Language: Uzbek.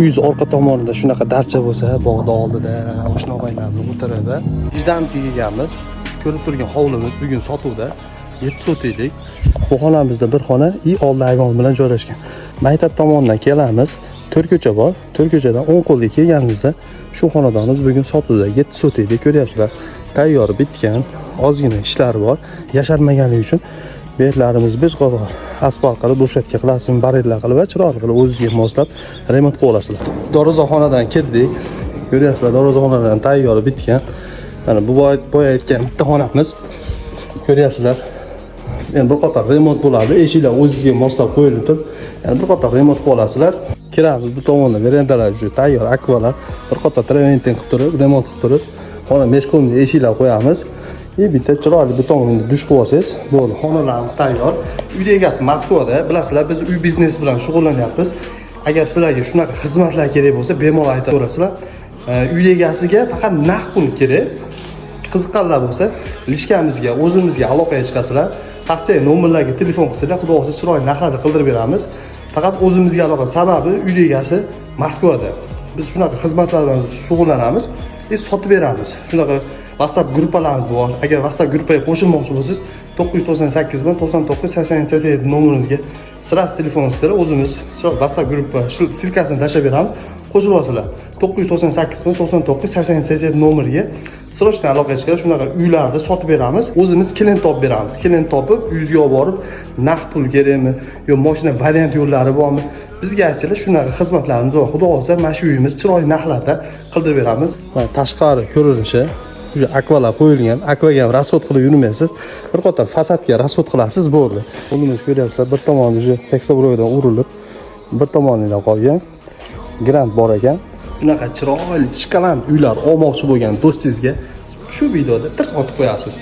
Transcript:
Uyingiz orqa tomonida shunaqa darcha bo'lsa, bog'da oldida oshna og'aylarimiz o'tiradi. Jijdamga kelganmiz. Ko'rib turgan hovlimiz bugun sotuvda. 7 sotiylik. Bu xonamizda bir xona и oldi ayvon bilan joylashgan. Maktab tomonidan kelamiz. To'rt ko'cha bor. To'rt ko'chadan o'ng qo'lga kelganimizda shu xonadonimiz bugun sotuvda. 7 sotiylik, ko'ryapsizlar. Tayyor bitgan, ozgina ishlari bor. Yasharmaganligi uchun bu yerlarimiz bir qator asfalt qilib, брусчатка qilasizmi, barellar qilib va chiroyli qilib o'zizga moslab remont qilib olasizlar. Darvozaxonadan kirdik. Ko'ryapsizlar, darvozaxonadan tayyor bitgan. Mana bu boya aytgan bitta xonamiz. Ko'ryapsizlar. Endi bir qator remont bo'ladi. Eshiklar o'zizga moslab qo'yilib turib, ya'ni bir qator remont qilib olasizlar. Kiramiz, bu tomonda verandalar уже tayyor, akvalar, bir qator travertin qilib turib, remont qilib turib, xona межкомный eshiklar qo'yamiz. И bitta chiroyli bu tomonda dush qilib olsangiz bo'ldi. Xonalarimiz tayyor. Uyda egasi Moskvada, bilasizlar, biz uy biznesi bilan shug'ullanyapmiz. Agar sizlarga shunaqa xizmatlar kerak bo'lsa, bemalol aytaverasizlar. Uyda egasiga faqat naqd pul kerak. Qiziqqanlar bo'lsa, личка mizga, o'zimizga aloqaga chiqasizlar. Pastdagi nomerlarga telefon qilsanglar, xudo xohlasa, chiroyli narxlarda qildirib beramiz. Faqat o'zimizga aloqa, sababi uyni egasi Moskvada. Biz shunaqa xizmatlar bilan shug'ullanamiz и sotib beramiz. Shunaqa WhatsApp gruppalarimiz bor. Agar WhatsApp gruppaga qo'shilmoqchi bo'lsangiz, 998 bilan 99 80 87 nomerimizga сразу telefon qilsanglar, o'zimiz WhatsApp gruppa ссылка sini tashlab beramiz, qo'shilib olsanglar. 998 bilan 99 80 87 nomeriga срочно aloqaga chiqadi. Shunaqa uylarni sotib beramiz, o'zimiz klient topib beramiz. Klient topib, uyingizga olib borib, naqd pul kerakmi yo moshina variant yo'llari bormi, bizga aytsanglar, shunaqa xizmatlarimiz bor. Xudo xohlasa, mana shu uyimiz chiroyli narxlarda qildirib beramiz. Mana tashqari ko'rinishi, уже akvalar qo'yilgan. Akvaga ham расход qilib yurmaysiz, bir qator fasadga расход qilasiz, bo'ldi. Hovlimiz, ko'ryapsizlar, bir tomoni уже teksobroydan urilib, bir tomonida qolgan, grant bor ekan. Shunaqa chiroyli shikoland uylar olmoqchi bo'lgan do'stingizga shu videoda tirs otib qo'yasiz.